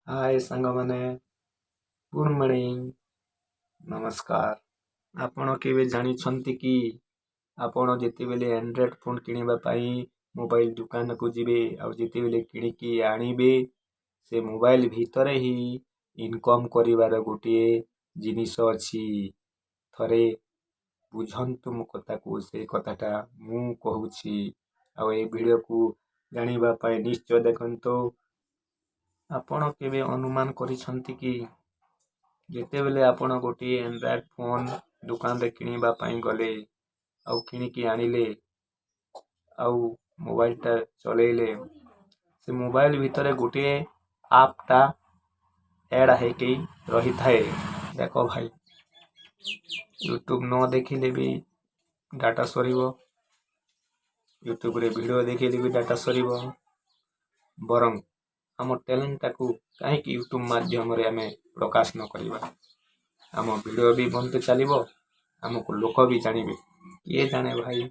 ହାଏ ସାଙ୍ଗମାନେ, good morning, ନମସ୍କାର। ଆପଣ କେବେ ଜାଣିଛନ୍ତି କି, ଆପଣ ଯେତେବେଳେ ଆଣ୍ଡ୍ରଏଡ଼୍ ଫୋନ୍ କିଣିବା ପାଇଁ ମୋବାଇଲ ଦୋକାନକୁ ଯିବେ ଆଉ ଯେତେବେଳେ କିଣିକି ଆଣିବେ, ସେ ମୋବାଇଲ ଭିତରେ ହିଁ ଇନକମ୍ କରିବାର ଗୋଟିଏ ଜିନିଷ ଅଛି। ଥରେ ବୁଝନ୍ତୁ ମୋ କଥାକୁ, ସେଇ କଥାଟା ମୁଁ କହୁଛି। ଆଉ ଏଇ ଭିଡ଼ିଓକୁ ଜାଣିବା ପାଇଁ ନିଶ୍ଚୟ ଦେଖନ୍ତୁ। ଆପଣ କେବେ ଅନୁମାନ କରିଛନ୍ତି କି, ଯେତେବେଳେ ଆପଣ ଗୋଟିଏ ଆଣ୍ଡ୍ରଏଡ଼୍ ଫୋନ୍ ଦୋକାନରେ କିଣିବା ପାଇଁ ଗଲେ ଆଉ କିଣିକି ଆଣିଲେ ଆଉ ମୋବାଇଲଟା ଚଲେଇଲେ, ସେ ମୋବାଇଲ ଭିତରେ ଗୋଟିଏ ଆପ୍ଟା ଆଡ଼୍ ହେଇକି ରହିଥାଏ? ଦେଖ ଭାଇ, ୟୁଟ୍ୟୁବ୍ ନ ଦେଖିଲେ ବି ଡାଟା ସରିବ, ୟୁଟ୍ୟୁବରେ ଭିଡ଼ିଓ ଦେଖିଲେ ବି ଡାଟା ସରିବ। ବରଂ ଆମ ଟ୍ୟାଲେଣ୍ଟଟାକୁ କାହିଁକି ୟୁଟ୍ୟୁବ୍ ମାଧ୍ୟମରେ ଆମେ ପ୍ରକାଶ ନ କରିବା? ଆମ ଭିଡ଼ିଓ ବି ବନତେ ଚାଲିବ, ଆମକୁ ଲୋକ ବି ଜାଣିବେ। କିଏ ଜାଣେ ଭାଇ,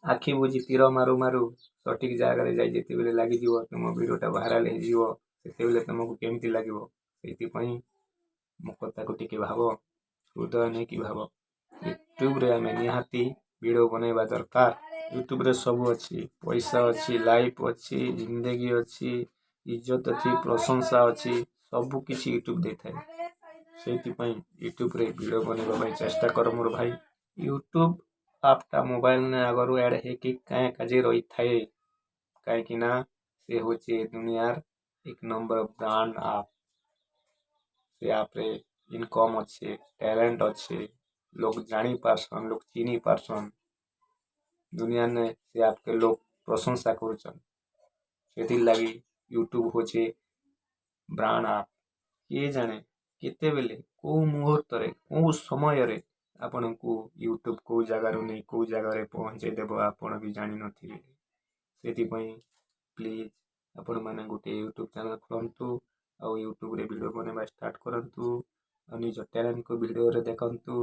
ଆଖି ବୁଜି ତୀର ମାରୁ ମାରୁ ସଠିକ୍ ଜାଗାରେ ଯାଇ ଯେତେବେଳେ ଲାଗିଯିବ, ତୁମ ଭିଡ଼ିଓଟା ଭାଇରାଲ୍ ହେଇଯିବ, ସେତେବେଳେ ତୁମକୁ କେମିତି ଲାଗିବ? ସେଇଥିପାଇଁ ମୋ କଥାକୁ ଟିକେ ଭାବ, ହୃଦୟ ନେଇକି ଭାବ। ୟୁଟ୍ୟୁବରେ ଆମେ ନିହାତି ଭିଡ଼ିଓ ବନେଇବା ଦରକାର। ୟୁଟ୍ୟୁବରେ ସବୁ ଅଛି, ପଇସା ଅଛି, ଲାଇଫ୍ ଅଛି, ଜିନ୍ଦଗି ଅଛି, ଇଜ୍ଜତ ଅଛି, ପ୍ରଶଂସା ଅଛି, ସବୁ କିଛି ୟୁଟ୍ୟୁବ ଦେଇଥାଏ। ସେଇଥିପାଇଁ ୟୁଟ୍ୟୁବରେ ଭିଡ଼ିଓ ବନେଇବା ପାଇଁ ଚେଷ୍ଟା କର ମୋର ଭାଇ। ୟୁଟ୍ୟୁବ ଆପ୍ଟା ମୋବାଇଲନେ ଆଗରୁ ଆଡ଼୍ ହେଇକି କାଁ କାଜେ ରହିଥାଏ, କାହିଁକି ନା ସେ ହେଉଛି ଏ ଦୁନିଆର ଏକ ନମ୍ବର ବ୍ରାଣ୍ଡ ଆପ୍। ସେ ଆପ୍ରେ ଇନକମ୍ ଅଛି, ଟ୍ୟାଲେଣ୍ଟ ଅଛି, ଲୋକ ଜାଣି ପାରସନ୍, ଲୋକ ଚିହ୍ନି ପାରସନ୍। ଦୁନିଆନେ ସେ ଆପ୍କେ ଲୋକ ପ୍ରଶଂସା କରୁଛନ୍। ସେଥିର୍ଲାଗି ୟୁଟ୍ୟୁବ ହଉଛେ ବ୍ରାଣ୍ଡ ଆପ୍। କିଏ ଜାଣେ, କେତେବେଳେ, କେଉଁ ମୁହୂର୍ତ୍ତରେ, କେଉଁ ସମୟରେ ଆପଣଙ୍କୁ ୟୁଟ୍ୟୁବ କେଉଁ ଜାଗାରୁ ନେଇ କେଉଁ ଜାଗାରେ ପହଞ୍ଚେଇ ଦେବ, ଆପଣ ବି ଜାଣିନଥିବେ। ସେଥିପାଇଁ ପ୍ଲିଜ୍ ଆପଣମାନେ ଗୋଟିଏ ୟୁଟ୍ୟୁବ ଚ୍ୟାନେଲ୍ ଖୋଲନ୍ତୁ ଆଉ ୟୁଟ୍ୟୁବରେ ଭିଡ଼ିଓ ବନେଇବା ଷ୍ଟାର୍ଟ କରନ୍ତୁ ଆଉ ନିଜ ଟ୍ୟାଲେଣ୍ଟକୁ ଭିଡ଼ିଓରେ ଦେଖନ୍ତୁ।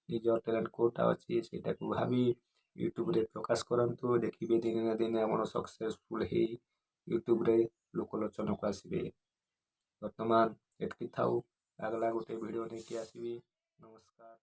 ନିଜ ଟ୍ୟାଲେଣ୍ଟ କେଉଁଟା ଅଛି, ସେଇଟାକୁ ଭାବି ୟୁଟ୍ୟୁବରେ ପ୍ରକାଶ କରନ୍ତୁ। ଦେଖିବେ, ଦିନେ ନା ଦିନେ ଆପଣ ସକ୍ସେସଫୁଲ୍ ହେଇ ୟୁଟ୍ୟୁବରେ ଲୋକଲୋଚନକୁ ଆସିବେ। ବର୍ତ୍ତମାନ ଏତିକି ଥାଉ, ଆଗଲା ଗୋଟେ ଭିଡ଼ିଓ ନେଇକି ଆସିବି। ନମସ୍କାର।